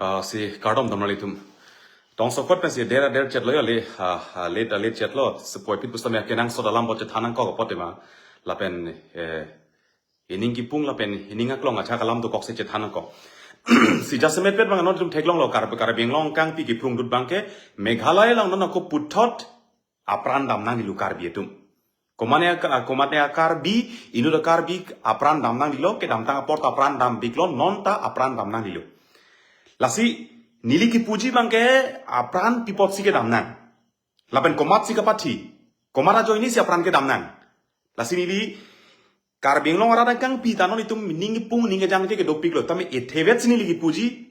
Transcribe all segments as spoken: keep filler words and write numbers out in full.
Ah, si kardom damralitum. Tong sokot pensi der der chetlo ya le, ah, ah, late, ah, late chetlo. Sepoipit pusitame kenangsot alam bo chethan nangkok apot tema. Lapen, eh, ining kipung lapen ining aklong ajahak alam dokoksi chethan nangkok. Si jasemet pet abang non itum theklonglo Kar-, Karbi Anglong kangpi kiprung dut abangke Meghalaya along non ako puthot apran damnanglo Karbi atum. Komatne ak-, komatne a-Karbi, inut a-Karbi apran damnanglo, kedamtang apor ta apran dambiklo, non ta apran damnanglo. Lasi neli kipuji abangke apran pi apotsi kedamnang. Lapen komatsi kapathi. Komat ajoinesi apran kedamnang. Lasi neli Karbi Anglong arat kangpi ta non itum ning kipung ning kejangje kedopiklo. Tame ethevet si neli kipuji.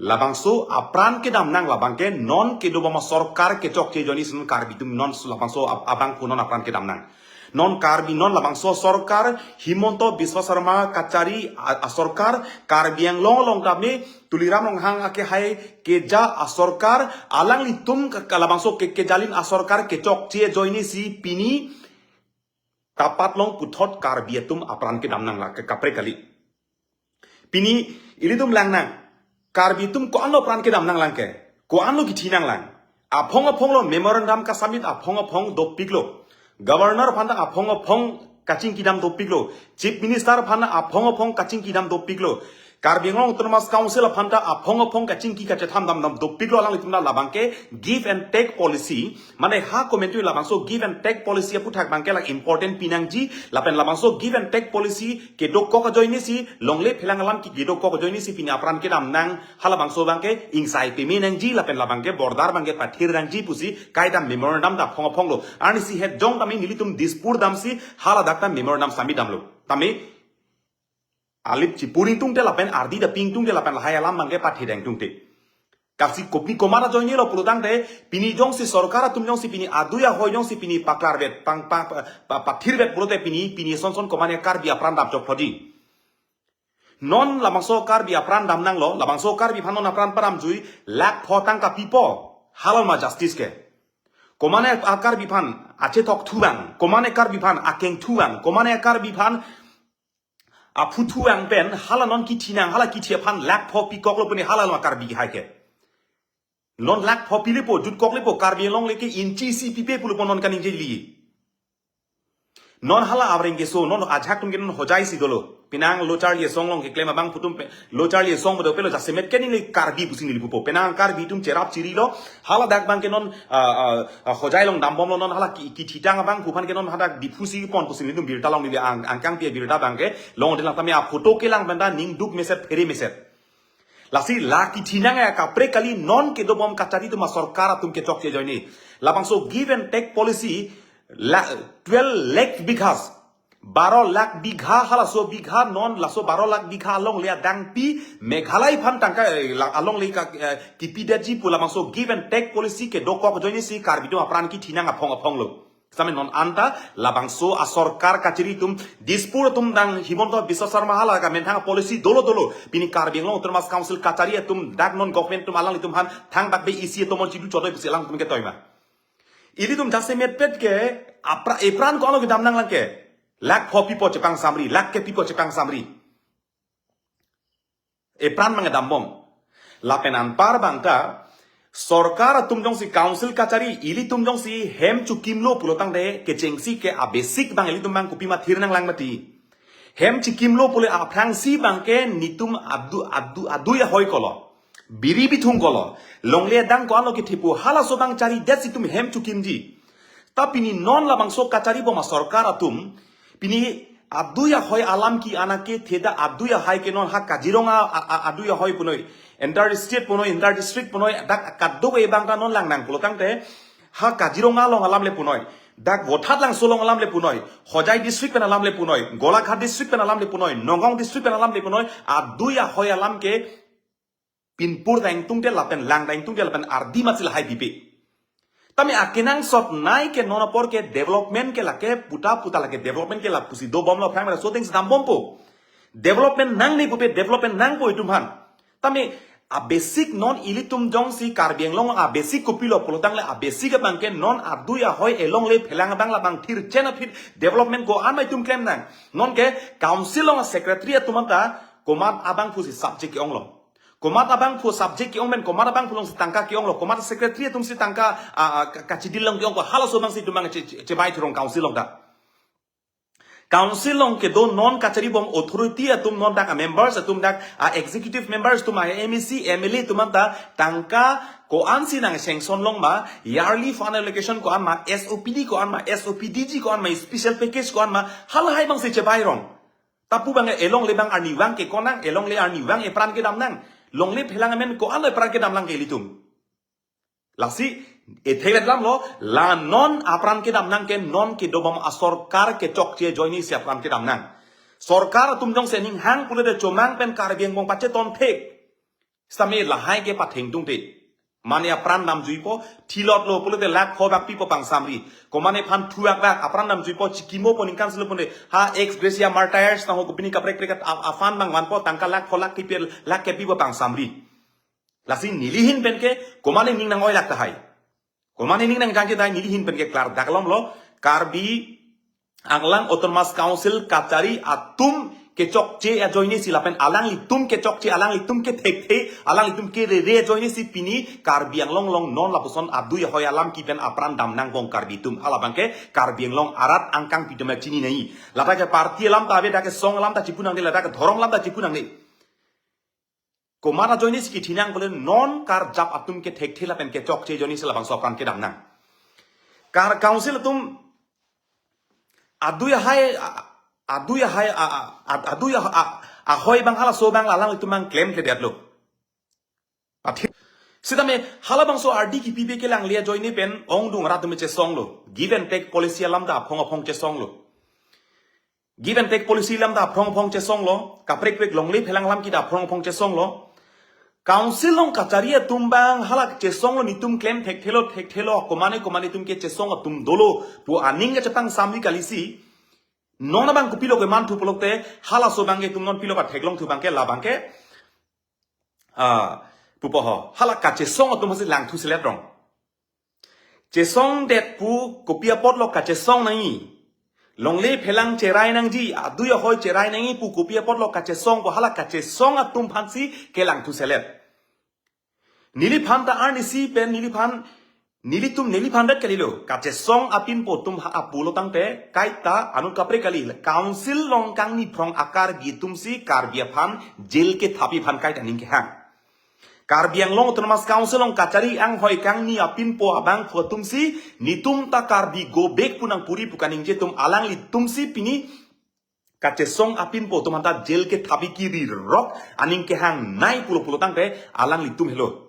Labangso apran kedamnang abangke non kedobom asorkar kechokche ajoinesi non Karbi atum non su labangso ab-, abangphu non apran kedamnang. Non Karbi non labangso sorkar Himanta Biswa Sarma Kachari a-, asorkar Karbi Anglong along tame Tuliram Ronghang akehai keja asorkar alanglitum ke-, ke-, labangso ke-, kejalin asorkar kechokche ajoinesi pini tapat long puthot Karbi atum apran kedamnang la ke kaprek kali. Pini ilitum langnang. Karbi atum ko-anlo apran kedamnanglang ke. Ko-anlo kithinanglang. Aphong aphonglo memorandum kasubmit aphong aphong dopiklo. Governor aphan ta aphong aphong kachingki dam dopiklo. Chief Minister aphan ta aphong aphong kachingki dam dopiklo. Karbi Anglong Autonomous Council aphan ta aphong aphong kachingki kachetham dam dam dopiklo alanglitum ta labangke give and take policy. Mane ha commentary labangso give and take policy aphuthak abangke la important pinangji. Lapen labangso give and take policy kedokok ajoinesi longle phelang alam ki kedokok ajoinesi pini apran kedamnang halabangso abangke ingsai peme nangji lapen labangke border abangke pathir nangji pusi kaita memorandum ta aphong aphonglo. Arnisi het jong tame nelitum Dispur damsi haladak ta memorandum submit damlo. Tame alip chipur ingtungte lapen ardi ta pi ingtungte lapen lahai alam abangke pathir ingtungte. Kasi kopni komat ajoinelo pulotangte pini jongsi sorkar atum jongsi pini adui ahoi jongsi pini paklarvet pang, pang, pa, pa, pathirvet pulote pini, pini son son komatne Karbi apran damchok thodi. Non labangso Karbi apran damnanglo, labangso Karbi aphan non apran padamjui, lakh pho tangka pipo, halal ma justice ke. Komatne a-Karbi aphan achethok thuvang, komatne Karbi aphan akeng thuvang, komatne a-Karbi aphan aphu thuvang pen, hala non kithinang, hala kithi aphan lakh pho pikoklo pune halal ma Karbi hai ke. Non lakh pho pilepo, jutkoklepo, Karbi Anglong le ke inchi isi pipe pulo pon non kaningjeli. Non hala abreng keso, non ajahak atum ke non Hojai si dolo. Penang lo charli asong along keklem abangphu atum pe, lo charli asong bodo pelo jasemet ke neli Karbi pusi neli pupo. Penang Karbi atum cherap chirilo, haladak abangke non, ah, ah, ah, Hojai along dambomlo non hala ki, kithitang abangphu aphan ke non hadak Diphu si pon pusi nelitum birta along neli ang, angkang pi birta abangke, longlelang tame aphoto kelang penta ning duk meset phere meset. Lasi la kithinang ya kaprek kali non kedobom kachari atum asorkar atum kechokche ajoine. Labangso give and take policy la twelve lakh bighas. Baro lakh bigha halaso bigha non laso baro lakh bigha alongle adang pi Meghalaya aphan tangka, eh, la-, alongle ka, eh, kipidetji pu labangso give and take policy kedokok ajoinesi Karbi atum apran kithinang aphong aphonglo. Same non anta labangso asorkar kachari atum Dispur atum dang Himanta Biswa Sarma hala kamenthang policy dolo dolo. Pini Karbi Anglong Autonomous Council kachari atum dak non government atum alanglitum aphan thang dak be isi atum on chidu chodoi pusi alangtum ke toima. Ilitum jasemet pet ke apra-, epran ko-anlo kedamnanglang ke. Lakh pho pipo chepangsamri, lakh ke pipo chepangsamri. Epran abang dambom. Lapen anpar abang ta, sorkar atum jongsi council kachari, ilitum jongsi hem chikimlo pulotangte, kechengsi ke a-basic abang ilitum abang kopima thirnanglang mati. Hem chikimlo pule aphrangsi abangke nelitum adu, adu, adui ahoi kolo. Biri bithung kolo. Longle adang ko-anlo kethepo halaso abang charidetsi itum hem chikimji. Ta pini non labangso kachari bom asorkar atum. Pini adui ahoi alam ke-an ke theda adui ahoi ke non ha Kaziranga a, a, adui ahoi punoi. Inter state punoi, inter district punoi, dak kadokave abang ta non langnang pulotangte. Ha Kaziranga along alam le punoi. Dak Vothatlangso along alam le punoi. Hojai district pen alam le punoi. Golaghat district pen alam le punoi. Nagaon district pen alam le punoi. Adui ahoi alam ke pinpur ta ingtungte lapen lang ta ingtungte lapen ardi matsi lahai pipe. Tame akenangsot nei ke non apor ke development ke lake puta puta lake development ke lapusi dobomlo aphrang mera so things dambompo. Development nangne pupe, development nangpo itum aphan. Tame a basic non ilitum jongsi Karbi Anglong a basic kopilo pulotangte a basic abangke non adui ahoi elongle phelang abang labang thirchen aphi development ko-an ma itum klem nang. Nonke council along secretary atum anta komat abangphu si subject ke-onglo. Komat abangphu subject ke-ong pen komat abangphu alongsi tangka ke-onglo. Komat secretary atum si tangka, ah, ah, ka-, kachidil along ke-ongpo, halaso abangsi itum abang che-, che-, chebai thurong council along ta. Council along kedo non kachari bom authority atum non dak a members atum dak a executive members atum a M A C, M L A atum anta tangka ko-an si nang sanction long ma, yearly fund allocation ko-an ma, S O P D ko-an ma, S O P D G ko-an ma, special package ko-an ma, halahai abangsi chebai rong. Tapu abang elongle abang arnivang ke konang, elongle arnivang epran kedam nang. Longle phelang amen ko-an lo epran kedam nang ke ilitum. Lasi, ethe ledam lo, la non apran kedam nang ke non kedo bom a sorkar kechokche ajoine si apran kedam nang. Sorkar atum jongsi ning hang pulote chomang pen Karbi Anglong pacheton thek. Sitame lahai ke pathengdungte. Mane apran damjuipo, thilot lo pulote lakh pho bak pipo pangsamri. Komane aphan thuak bak, apran damjuipo chikimopo ningkan selo pune. Ha ex gratia martyrs tangho kopine kaprek prek a, a fund abang vanpo tangka lakh pho lakh kipil lakh ke pipo pangsamri. Lasi neli ahin pen ke, komane ning nang-oi lak tahai. Komane ning nangjangje tahai neli ahin pen ke klardak lom lo, Karbi Anglong Autonomous Council kachari atum kechokche ajoine si lapen alanglitum kechokche, alanglitum kethekthe, alanglitum kerere ajoine si pini Karbi Anglong along non lapuson adui ahoi alam kipen apran dam nang bong Karbi atum. Halabang ke Karbi Anglong arat angkang pitum chini nai. Lata ke party alam ta ave, dak ke song alam ta chipu nangne, lata ke dhorom alam ta chipu nangne. Komat ajoine si kithi nang pule non karjap atum kethekthe lapen kechokche ajoine si labangso apran kedam nang. Kar council atum adui ahai, a-, adui ahai, a-, a-, a-, adui ah-, ah-, ahoi abang halaso abang alanglitum abang klemkledetlo. Athe, sitame halabangso ardi kipipe kelangle ajoine pen ongdung rat atum chesonglo. Give and take policy alam ta aphong aphong chesonglo. Give and take policy alam ta aphong aphong chesonglo, kaprek prek longle phelang alam kita aphong aphong chesonglo. Council along kachari atum abang hala chesonglo, netum klem thekthelo thekthelo, komane komane atum ke chesong atum dolo pu aning kachetang samri kalisi. Non abang kopilo keman thu pulote, halaso abang ke itum non pilo ka theklong thu abang ke labang ke, ah, pupo ho, hala kachesong atum hasi langthu selet rong. Chesongdet pu kopi apotlo kachesong nangji. Longle phelang cherai nangji, adui ahoi cherai nangji pu kopi apotlo kachesong pu, hala kachesong atum aphansi kelangthu selet. Neliphan ta arnisi pen neliphan, nelitum neliphan det kalilo. Kachesong apinpo atum ha apulo tangte kaita anut kaprek kali. Council along kangni phrong a Karbi atumsi Karbi aphan jail kethapji aphan kaita ning kehang. Karbi Anglong Autonomous Council along kachari anghoi kangni apinpo abangphu atumsi netum ta Karbi go back pu nangpuri pu kaningje atum alanglitumsi pini kachesong apinpo atum anta jail kethapji kiri rok aning kehang nai pulo pulo tangte alanglitum helo.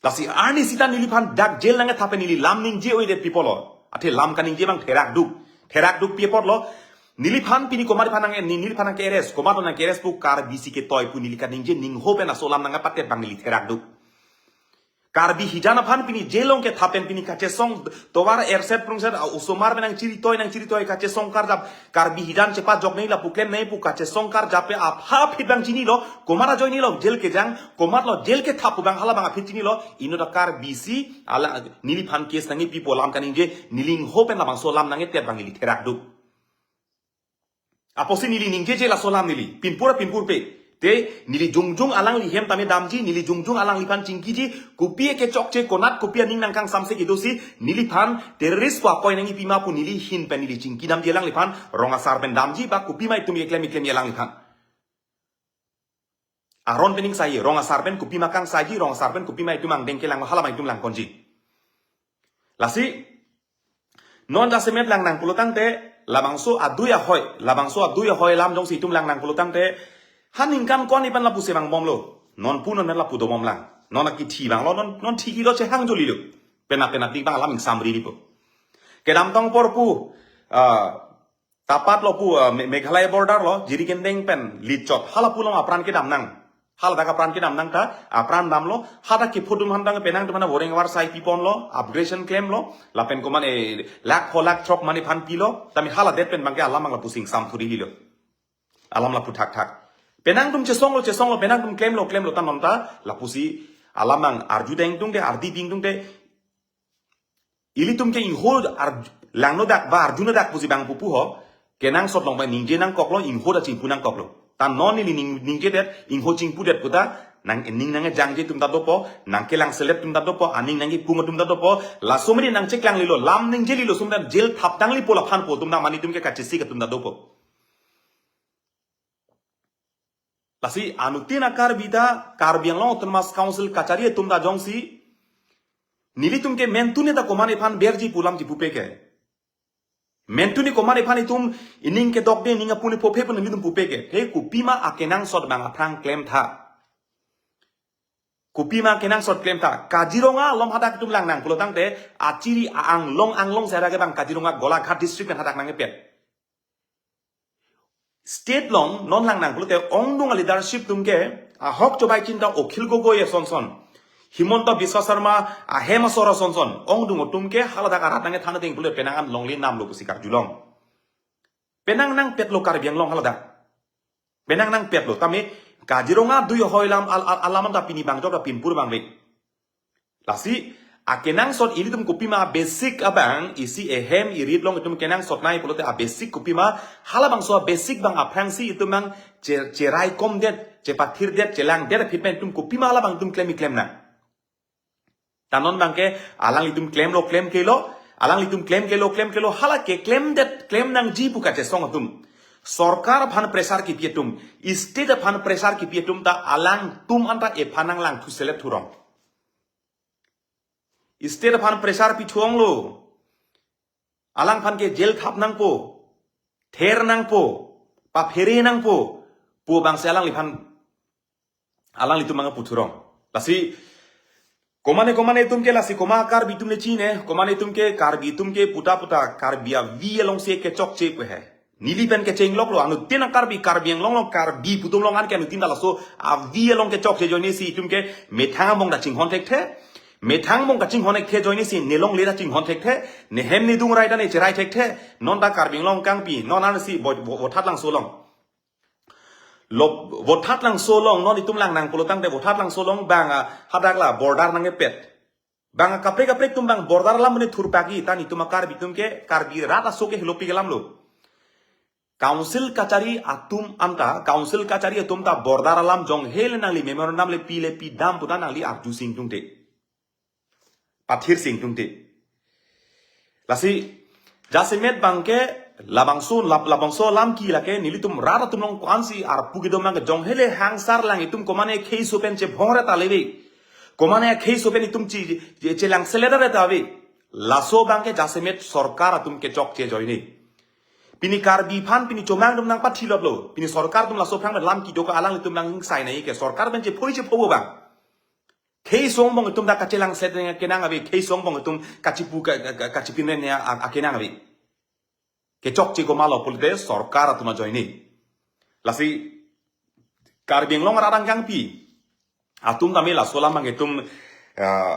Lasi arnisi ta neliphan dak jail nangkethap pen neli lam ningje-oi det pi apotlo. Athe lam kaningje abang therak duk. Therak duk pi apotlo. Neliphan pini komat aphan nang, ni, neliphan nangke arrest, komat nangke arrest pu Karbi si ketoi pu neli kaningje, ningho pen laso alam nangpatet abang neli therak duk. Karbi hijan aphan pini jail along kethap pen pini kachesong tovar erset prungset a osomar pen nangchiritoi nangchiritoi kachesong karjap. Karbi hijan chepajok nai lapu klem nai pu kachesong karjap pe apha aphi abang chinilo, komat ajoinelo jail kejang, komatlo jail kethap pu abang halabang aphi chinilo, inut a Karbi si, ala, neliphan case nangkepi pu alam kaningje, neli ningho pen labangso alam nangketet abang neli therak duk. Apotsi neli ningjeje laso alam neli, pinpur pinpur pe. Te, neli jongjong alangli hem tame damji, neli jongjong alangliphan chingkiji, kopi kechokche konat kopi aning nangkangsamse kedosi, neliphan terrorist pu akoi nangkepi ma pu neli ahin pen neli chingki damji alangliphan, rong asar pen damji, ba kopi ma itum keklem keklem alangliphan. Aron pen ingsai, rong asar pen kopi ma kangsaiji, rong asar pen kopi ma itum angdeng kelang, hala ma itum langponji. Lasi, non jasemet lang nang pulo tangte, labangso adui ahoi, labangso adui ahoi alam jongsi itum lang nang pulo tangte, ha ningkan ko-an pen lapusi vangbomlo, non pu non pen lapu dobom lang, non akithi vanglo, non, non thikilo chehang jolilo, penap penap dik abang alam ingsamri lipo. Kedamtang apor pu, ah, Tapatlo pu, ah, Me-, Meghalaya border lo, Jirikindeng pen Litchot. Hala pu along apran kedam nang. Hala dak apran kedam nang ta, apran damlo, hadak kiphudum handang penang teman boreng war sai piponlo, upgradation klemlo, lapen komat e lakh pho lakh throk mane aphan pilo, tame hala det pen abangke alam abang lapusi ingsam thuri lilo. Alam lapu thakthak. Penang atum chesonglo, chesonglo, penang atum klemlo, klemlo, ta non ta lapusi alam ang arju ding tungte, ardi ding tungte, ilitum ke ingho ar, langno dak ba arjuno dak pusi bang pupu ho, kenangsot along ba ningje nangkoklo, ingho ta chingpu nangkoklo. Ta non ili ning, ningjedet, ingho chingpudet pu ta, nang ning nangjangje atum ta dopo, nangkelangselet atum ta dopo, aning nangkipung atum ta dopo, laso mene nangcheklanglelo, lam ningjelelo, sum dan jail thapdanglipo laphan pu atum ta mane atum ke kachesik atum ta dopo. Lasi anuttin a-Karbi ta, Karbi Anglong Autonomous Council kachari atum ta jongsi, nelitum ke mentune ta komatne aphan berji pu alam chipupe ke. Mentune komatne aphan itum ining kedokde, ining apuni phophe pu nelitum pupe ke. He kopima akenangsot bang aphrang klemtha. Kopima akenangsot klemtha. Kaziranga along hadak itum lang nang pulo tangte, achiri a-anglong anglong sera ke bang Kaziranga Golaghat district pen hadak nangkepet. State along non lang nang pulote ongdung a-leadership atum ke, ahok chobai chinta Akhil Gogoi asonson, Himanta Biswa Sarma ahem asor asonson, ongdung atum ke haladak arat nangkethan ateng pulote penang an longle namlo pusi karjulong. Penang nangpetlo Karbi Anglong haladak. Penang nangpetlo. Tame Kaziranga dui hoi lam al, al, alam ta pini bang jok ta pinpur bangve. Lasi akenangsot ilitum kopima basic abang isi ehem irit along itum kenangsot nai pulote a-basic kopima, halabangso a-basic bang aphrangsi itum bang che, cheraikomdet, chepathirdet, chelangdet aphi pen itum kopima halabang itum klem-i klem nang. Ta non bang ke alanglitum klemlo klemkelo, alanglitum klemkelo klemkelo, hala keklemdet klem nangji pu kachesong atum, sorkar aphan pressure kipi atum, state aphan pressure kipi atum ta alangtum anta ephan nanglang thuselet thurong. State aphan pressure pithuonglo. Alangphan ke jail thap nangpo, ther nangpo, paphere nangpo pu abangsi alangliphan, alanglitum bang puthurong. Lasi komatne komatne atum ke, lasi komat Karbi atum le chine, komatne atum ke Karbi atum ke puta puta Karbi avi alongsi kechokche pu he. Neli pen kechengloklo, anuttin a-Karbi, Karbi Anglong along, Karbi pu atum along an ke anuttin ta laso avi along kechokche ajoinesi itum ke methang angbong ta chinghon thekthe. Methang angbong kachinghon thekthe ajoinesi ne longle ta chinghon thekthe. Ne hem ne dung rai ta ne cherai thekthe. Non ta Karbi Anglong kangpi, non ansi Vo, Vo, Vothatlangso along. Lo, Vothatlangso along non itum lang nang pulo tangte Vothatlangso along bang, ah, hadak la border nangkepet. Bang kaprek kaprek atum bang border alam mene thurpagi, ta netum a-Karbi atum ke, Karbi rat aso ke helopi alam lo. Council kachari atum anta, council kachari atum ta border alam jong hele nangli memorandum le pi le pidam pu ta nangli arju sing tungte, pathir sing tungte. Lasi jasemet bang ke labangso lap, labangso alam ke lake nelitum rat atum along ko-ansi arpu kedo bang ke jong hele hangsar lang itum komatne khei so pen chebhong re ta leve. Komatne khei so pen itum chi, chi, chelangselet re ta ave. Laso bang ke jasemet sorkar atum kechokche ajoine. Pini Karbi aphan pini chomang atum nangpathilotlo. Pini sorkar atum laso aphrang lam kedo ke alanglitum bang hingsai nai ke sorkar pen chephoi chephobo bang. Khei so angbong itum ta kachelangselet kenang ave, khei so angbong itum kachipu ka, ka, ka, kachipinre ne a, a, akenang ave. Kechokche komatlo pulote sorkar atum ajoine. Lasi Karbi Anglong arat angkangpi atum tame laso alam bang itum, ah,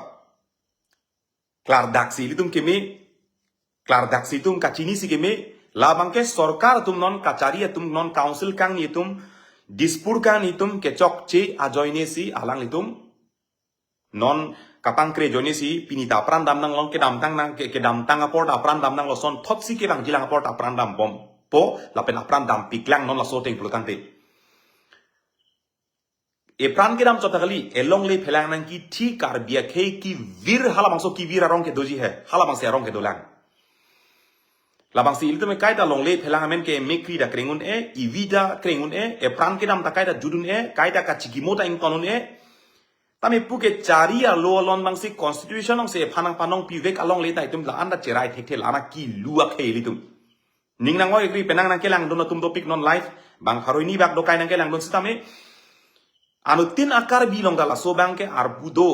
klardaksi ilitum keme, klardaksi itum kachinisi keme, labang ke sorkar atum non kachari atum non council kangni atum, Dispur kangni atum kechokche ajoinesi alanglitum non kapangkre ajoinesi pini ta apran dam nanglong, kedamtang nang ke, kedamtang apor ta apran dam nanglo, sonthotsi kevangjilang apor ta apran dambompo lapen apran dampiklang non laso ateng pulo tangte. Epran kedam chot ta kali, elongle phelang nangkithi Karbi akhei kevir, halabangso kevir arong kedoji he, halabangsi arong kedolang. Labangsi ilitum kaita longle phelang amen ke mekri ta kreng un-e, ivi ta kreng un-e, epran kedam ta kaita jut un-e, kaita kachikimo ta ington un-e. Tame pu kechari alo alon bangsi constitution alongsi ephan nangpanong pivek alongle ta itum la-an ta cherai thekthe, la-an ta kilu akhei ilitum. Ning nang-oi kri penang nangkelangdun atum dopik non live. Bang pharo hini bak dokai nangkelangdun sitame, anuttin a-Karbi along ta laso bang ke arpu do.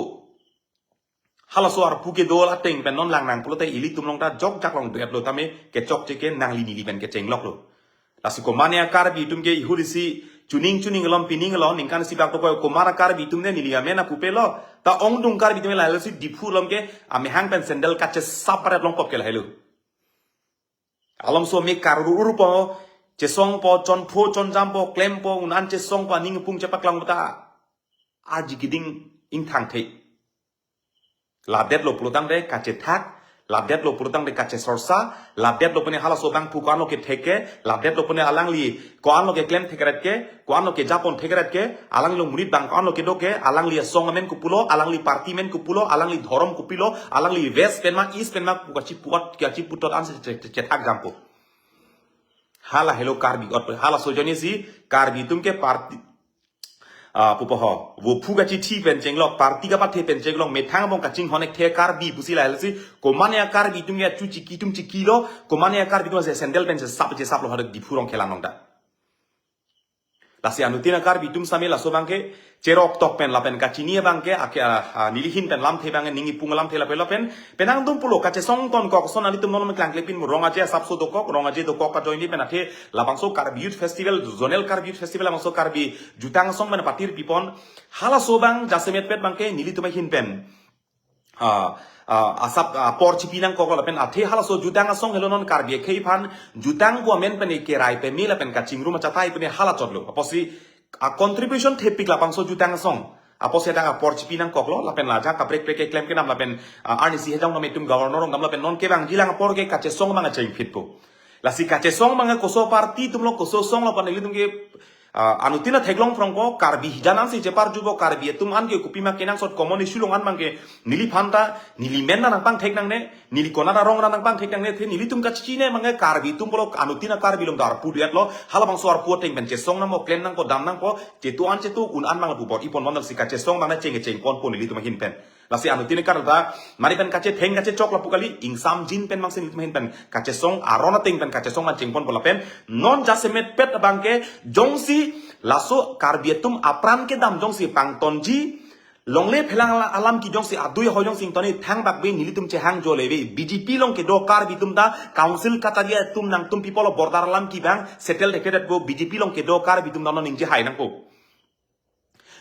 Halaso arpu kedo ateng pen non lang nang pulote ilitum along ta jokjak long duet lo tame kechokche ke nangli neli pen kechengloklo. Lasi komatne a-Karbi atum ke ihurisi chuning chuning along pining along ningkan isi bak dokoi komat a-Karbi atum ne neli amen apupelo. Ta ongdung Karbi atum lahelo si Diphu along ke amehang pen sandal kachesap paret longkop ke lahelo. Alomso me karuru urpo, chesongpo, chonpho chonjampo, klempo, un-an chesongpo, aning pung chepaklang ta arji keding ingthang the. Lapdetlo pulotangte kachethak, lapdetlo pulotangte kachesorsa, lapdetlo pune halaso abang phu ko-anlo kethek ke, lapdetlo pune alangli ko-anlo keklem thekret ke, ko-anlo kejapon thekret ke, alangli along monit abang ko-anlo kedo ke, alangli asong amen kopulo, alangli party amen kopulo, alangli dhorom kopilo, alangli West pen ma, East pen ma, pu kachipuot, kachiputot ansi che-, che-, chethak jampo. Hala helo Karbi ot, halaso ajoinesi Karbi atum ke party, ah, pupo ho. Vo phu kachithi pen chenglok, party kapathe pen chenglok, methang abang kachinghon-ekthe Karbi pusi lahelo si, komane a-Karbi atum ke chu chiki atum chikilo, komane a-Karbi atum si sandal pen si sap chesaplo hadak Diphu Rongkhelang along ta. Lasi anuttin a-Karbi atum same laso abang ke cherok tok pen lapen kachini abang ke ake, ah, ah, neli ahin pen lamthe abang ke ning ipung lamthe lapen lapen penang atum pulo kachesong tonkok ason nelitum non klangklepin mo Rong Aje asapso dokok, Rong Aje dokok ajoine pen athe labangso Karbi Youth Festival, Zonal Karbi Youth Festival labangso Karbi jutang asong pen patir pipon. Halaso abang jasemet pet abang ke nelitum ahin pen ah, ah, asap, ah, apor chipi nangkoklo lapen athe halaso jutang asong helo non Karbi akhei aphan jutang ko amen pen kerai peme lapen kachingrum achatai pune hala chotlo. Apotsi a-contribution thepik labangso jutang asong. Apotsi dak apor chipi nangkoklo lapen la ajahak kaprek prek keklem kedam lapen, ah, arnisi hejang nom itum Governor rong dam lapen non kevangjilang apor ke kachesong abang achengphitpo. Lasi kachesong abang koso party atumlo, koso asonglo pu nelitum ke, ah, anuttin ta theklong phrongpo, Karbi hijan ansi cheparjupo, Karbi atum an ke kopima kenangsot common issue along an abang ke neliphan ta, neli amen ta nangpangthek nangne, neli konat arong ta nangpangthek nangne, athe nelitum kachechine abang ke Karbi atum pulo, anuttin a-Karbi along ta arpu duetlo, halabangso arpu ateng pen chesong nangpo, klem nangpo, dam nangpo, chetu an chetu un-an abang lapu bor ipon abang lasi kachesong abang cheng chengponpo nelitum ahin pen. Lasi anuttin karta, mari pen kachetheng kachechok lapu kali, ingsamjin pen abang si nelitum ahin pen kachesong, aron ateng pen kachesong abang chengponpo lapen, non jasemet pet abang ke, jongsi laso Karbi atum apran kedam jongsi pangtonji, longle phelang ala-, alam ke jongsi adui ho jongsi ingtoni thangbak be nelitum chehangjo leve, B J P along kedo Karbi atum ta, council kachari atum nangtum people of border alam ke abang, settle thekthedet ko, B J P along kedo Karbi atum ta non ningje hai nangpo.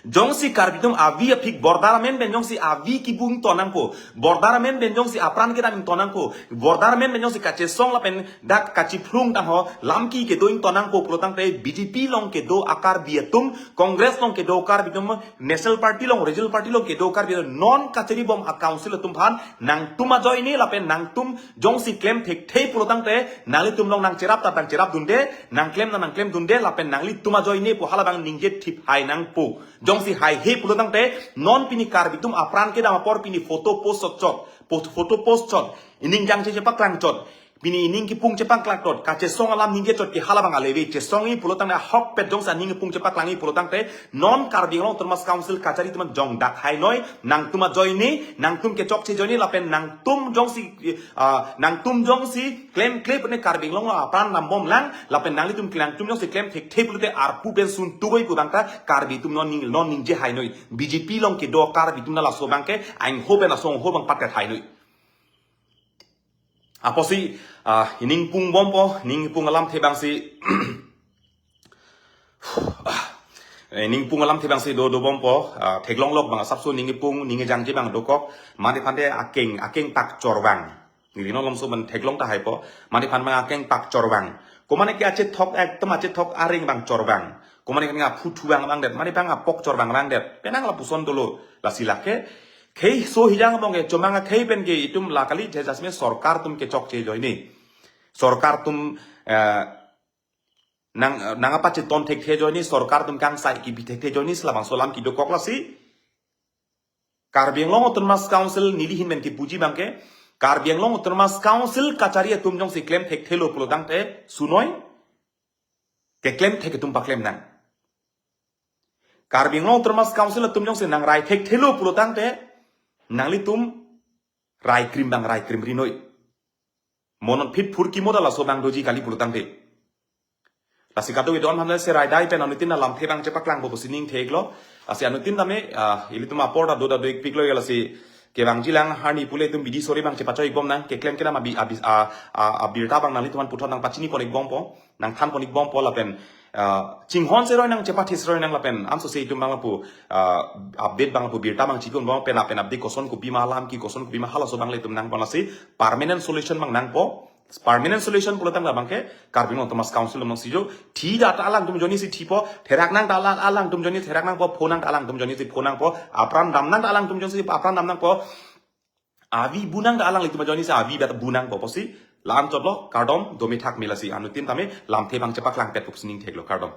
Jongsi Karbi atum avi aphik border amen pen jongsi avi kibung ton nangpo. Border amen pen jongsi apran kedam ton nangpo. Border amen pen jongsi kachesong lapen dak kachiphlung tangho lam ke kedo ington nangpo pulotangte B J P along kedo a-Karbi atum, Congress along kedo Karbi atum, National Party along, Regional Party along kedo Karbi atum, non kachari bom a-council atum aphan nangtum ajoine lapen nangtum jongsi klem thekthe pulotangte nanglitum along nangcherap ta nangcherap dunde, nangklem ta nangklem dunde lapen nanglitum ajoine pu halabang ningje thip hai nangpo. Jongsi haihe pulotangte non pini Karbi atum apran kedam apor pini photo post chot chot, po-, photo post chot, ining jangche chepaklang chot, pini ining kipung chepaklang chot, kachesong alam ningje chot ke halabang aleve chesongji pulotangte ahokpet jongsi aning kipung chepaklangji pulotangte non Karbi Anglong Autonomous Council kachari atum jongdak hai noi, nangtum ajoine, nangtum kechokche ajoine lapen nangtum jongsi, ah, nangtum jongsi klemkle pune Karbi Anglong apran nambomlang lapen nanglitum klangtum jongsi klem thekthe pulote arpu pen sun tugoi pu abang ta Karbi atum non ning, non ningje hai noi. B J P along kedo Karbi atum ta laso abang ke aingho pen asong ho abang patet hai noi. Apotsi, ah, ining pung bompo, ining pung alamthe abang si, ah, ining pung alamthe abang si do, dobompo, ah, theklonglok abang asapso ining pung, ining jangje abang dokok, mane phante akeng, akeng pakchor abang. Neli non lomso pen theklong tahaipo, mane phan abang akeng pakchor abang. Komane ke achethok, ekdom achethok areng abang chor abang. Komane ke aphu thu abang abang det, mane abang apok chor abang abang det. Penang lapuson dolo, lasi lake, khei so hijang abang ke, chomang akhei pen ke itum la kali, je jasme sorkar atum kechokche ajoine. Sorkar atum, eh, nang, nang apa cheton thekthe ajoine, sorkar atum kangsai kibi thekthe ajoine, si labangso alam kedokok lasi. Karbi Anglong Autonomous Council neli ahin pen kipuji abang ke, Karbi Anglong Autonomous Council kachari atum jongsi klem thekthelo pulotangte, sunoi, keklem thek atum paklem nang. Karbi Anglong Autonomous Council atum jongsi nangrai thekthelo pulotangte, nanglitum rai krim abang rai krim ri noi. Mo non phit phur kimo ta laso abang doji kali pulotangte. Lasi kadokave don aphan si raidai pen anuttin alamthe abang chepaklangpo pusi ning theklo. Lasi anuttin tame, ah, ilitum apor ta do ta do-ikpiklo ya lasi kevangjilang arni pule itum bidi sori abang chepachoi-ikbom nang, keklem kedam abi, abi, ah, ah, abirta abang nanglitum aphan puthot nangpachini pon-ikbompo, nangthan pon-ikbompo lapen, ah, chinghon seroi nang, chepathe seroi nang lapen ansose itum abang lapu, ah, update abang lapu birta abang chikun bom pen lapen update koson kopima alam ke koson kopima halaso abang le itum nangpon lasi permanent solution abang nangpo. Permanent solution pulo tangte labang ke Karbi Anglong Autonomous Council along si jo, thi ta alangtum ajoine si thipo, therak nang ta alang, alangtum ajoine therak nangpo, pho nang ta alangtum ajoine si pho nangpo, apran dam nang ta alangtum ajoine si apran dam nangpo, avi bu nang ta alanglitum ajoine si avi ta bu nangpo pusi la-an chotlo, kardom, do me thak me lasi, anuttin tame lamthe abang chepaklangpet pusi ning theklo, kardom.